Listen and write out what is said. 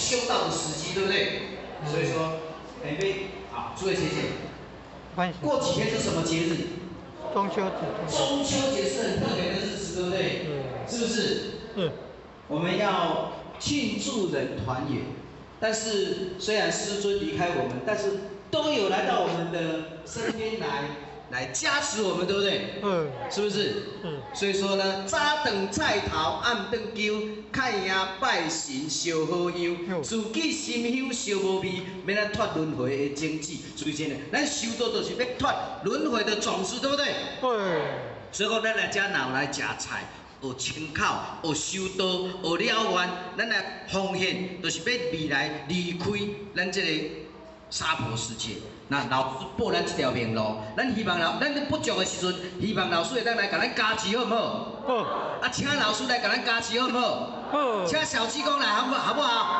修道的時機，對不對？所以說，哎，妹，好，諸位姐姐，過幾天是什麼節日？中秋節。中秋節是很特別的日子，對不對？是不是？嗯。我們要慶祝人團圓，但是雖然師尊離開我們，但是都有來到我們的身邊來加持我們，對不對？嗯。是不是？嗯。所以說呢，早頓菜頭暗頓鬮，開贏拜神燒好香，自己心香燒無味，免咱脫輪迴的種子。注意這個，咱修道就是欲脫輪迴的種子，對不對？對。所以講，咱來遮若有來食菜，學清口，學修道，學了願，咱來奉獻，就是欲未來離開咱這個娑婆世界。那老師報咱這條命路，咱希望老，咱不足的時陣，希望老師會當來共咱加持，好毋好？好。啊，請老師來共咱加持，好毋好？好。請小濟公來，好不好？好不好？